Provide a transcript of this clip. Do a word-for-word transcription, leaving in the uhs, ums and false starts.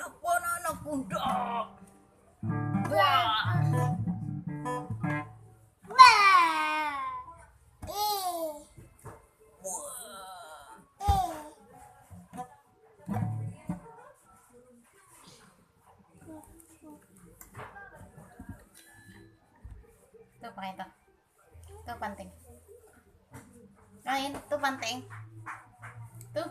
Banana kuda. Tuh pakai tuh. Tuh panting. Lain, tuh panting. Tuh.